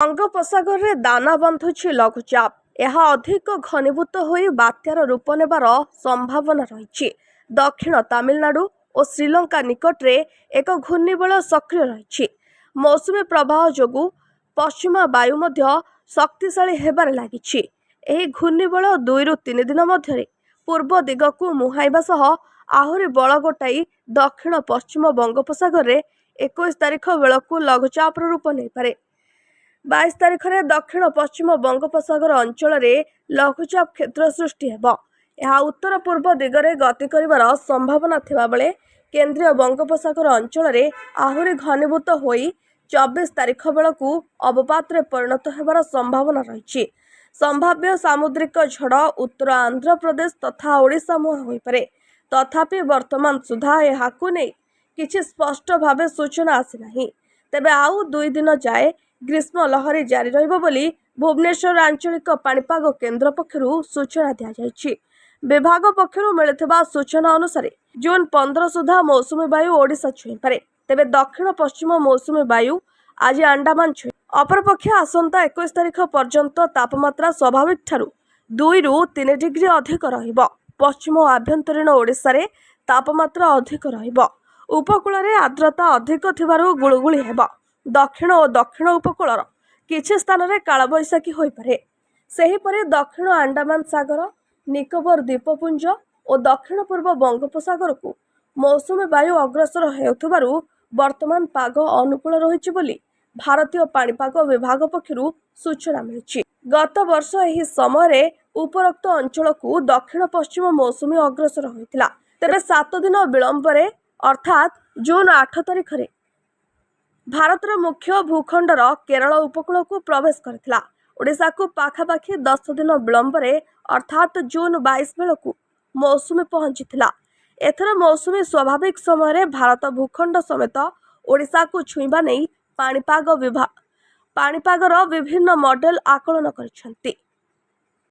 ବଙ୍ଗୋପସାଗରରେ ଦାନା ବାନ୍ଧୁଛି ଲଘୁଚାପ। ଏହା ଅଧିକ ଘନୀଭୂତ ହୋଇ ବାତ୍ୟାର ରୂପ ନେବାର ସମ୍ଭାବନା ରହିଛି। ଦକ୍ଷିଣ ତାମିଲନାଡୁ ଓ ଶ୍ରୀଲଙ୍କା ନିକଟରେ ଏକ ଘୂର୍ଣ୍ଣିବଳୟ ସକ୍ରିୟ ରହିଛି। ମୌସୁମୀ ପ୍ରବାହ ଯୋଗୁଁ ପଶ୍ଚିମା ବାୟୁ ମଧ୍ୟ ଶକ୍ତିଶାଳୀ ହେବାରେ ଲାଗିଛି। ଏହି ଘୂର୍ଣ୍ଣିବଳୟ 2ରୁ 3 ଦିନ ମଧ୍ୟରେ ପୂର୍ବ ଦିଗକୁ ମୁହାଁଇବା ସହ ଆହୁରି ବଳ ଗୋଟାଇ ଦକ୍ଷିଣ ପଶ୍ଚିମ ବଙ୍ଗୋପସାଗରରେ 21 ତାରିଖ ବେଳକୁ ଲଘୁଚାପର ରୂପ ନେଇପାରେ। 22 ତାରିଖରେ ଦକ୍ଷିଣ ପଶ୍ଚିମ ବଙ୍ଗୋପସାଗର ଅଞ୍ଚଳରେ ଲଘୁଚାପ କ୍ଷେତ୍ର ସୃଷ୍ଟି ହେବ। ଏହା ଉତ୍ତର ପୂର୍ବ ଦିଗରେ ଗତି କରିବାର ସମ୍ଭାବନା ଥିବାବେଳେ କେନ୍ଦ୍ରୀୟ ବଙ୍ଗୋପସାଗର ଅଞ୍ଚଳରେ ଆହୁରି ଘନୀଭୂତ ହୋଇ 24 ତାରିଖ ବେଳକୁ ଅବପାତରେ ପରିଣତ ହେବାର ସମ୍ଭାବନା ରହିଛି। ସମ୍ଭାବ୍ୟ ସାମୁଦ୍ରିକ ଝଡ଼ ଉତ୍ତର ଆନ୍ଧ୍ରପ୍ରଦେଶ ତଥା ଓଡ଼ିଶା ମୁହାଁ ହୋଇପାରେ। ତଥାପି ବର୍ତ୍ତମାନ ସୁଦ୍ଧା ଏହାକୁ ନେଇ କିଛି ସ୍ପଷ୍ଟ ଭାବେ ସୂଚନା ଆସିନାହିଁ। ତେବେ ଆଉ 2 ଦିନ ଯାଏ ଗ୍ରୀଷ୍ମ ଲହରୀ ଜାରି ରହିବ ବୋଲି ଭୁବନେଶ୍ୱର ଆଞ୍ଚଳିକ ପାଣିପାଗ କେନ୍ଦ୍ର ପକ୍ଷରୁ ସୂଚନା ଦିଆଯାଇଛି। ବିଭାଗ ପକ୍ଷରୁ ମିଳିଥିବା ସୂଚନା ଅନୁସାରେ, ଜୁନ୍ 15 ସୁଦ୍ଧା ମୌସୁମୀ ବାୟୁ ଓଡ଼ିଶା ଛୁଇଁପାରେ। ତେବେ ଦକ୍ଷିଣ ପଶ୍ଚିମ ମୌସୁମୀ ବାୟୁ ଆଜି ଆଣ୍ଡାମାନ ଛୁଇଁ। ଅପରପକ୍ଷେ ଆସନ୍ତା 21 ତାରିଖ ପର୍ଯ୍ୟନ୍ତ ତାପମାତ୍ରା ସ୍ୱାଭାବିକଠାରୁ 2ରୁ 3 ଡିଗ୍ରୀ ଅଧିକ ରହିବ। ପଶ୍ଚିମ ଓ ଆଭ୍ୟନ୍ତରୀଣ ଓଡ଼ିଶାରେ ତାପମାତ୍ରା ଅଧିକ ରହିବ। ଉପକୂଳରେ ଆର୍ଦ୍ରତା ଅଧିକ ଥିବାରୁ ଗୁଳୁଗୁଳି ହେବ। ଦକ୍ଷିଣ ଓ ଦକ୍ଷିଣ ଉପକୂଳର କିଛି ସ୍ଥାନରେ କାଳବୈଶାଖୀ ହୋଇପାରେ। ସେହିପରି ଦକ୍ଷିଣ ଆଣ୍ଡାମାନ ସାଗର, ନିକୋବର ଦ୍ୱୀପପୁଞ୍ଜ ଓ ଦକ୍ଷିଣ ପୂର୍ବ ବଙ୍ଗୋପସାଗରକୁ ମୌସୁମୀ ବାୟୁ ଅଗ୍ରସର ହେଉଥିବାରୁ ବର୍ତ୍ତମାନ ପାଗ ଅନୁକୂଳ ରହିଛି ବୋଲି ଭାରତୀୟ ପାଣିପାଗ ବିଭାଗ ପକ୍ଷରୁ ସୂଚନା ମିଳିଛି। ଗତ ବର୍ଷ ଏହି ସମୟରେ ଉପରୋକ୍ତ ଅଞ୍ଚଳକୁ ଦକ୍ଷିଣ ପଶ୍ଚିମ ମୌସୁମୀ ଅଗ୍ରସର ହୋଇଥିଲା। ତେବେ 7 ଦିନ ବିଳମ୍ବରେ, ଅର୍ଥାତ୍ ଜୁନ୍ 8 ତାରିଖରେ ଭାରତର ମୁଖ୍ୟ ଭୂଖଣ୍ଡର କେରଳ ଉପକୂଳକୁ ପ୍ରବେଶ କରିଥିଲା। ଓଡ଼ିଶାକୁ ପାଖାପାଖି 10 ଦିନ ବିଳମ୍ବରେ, ଅର୍ଥାତ୍ ଜୁନ୍ 22 ବେଳକୁ ମୌସୁମୀ ପହଞ୍ଚିଥିଲା। ଏଥର ମୌସୁମୀ ସ୍ୱାଭାବିକ ସମୟରେ ଭାରତ ଭୂଖଣ୍ଡ ସମେତ ଓଡ଼ିଶାକୁ ଛୁଇଁବା ନେଇ ପାଣିପାଗର ବିଭିନ୍ନ ମଡେଲ ଆକଳନ କରିଛନ୍ତି।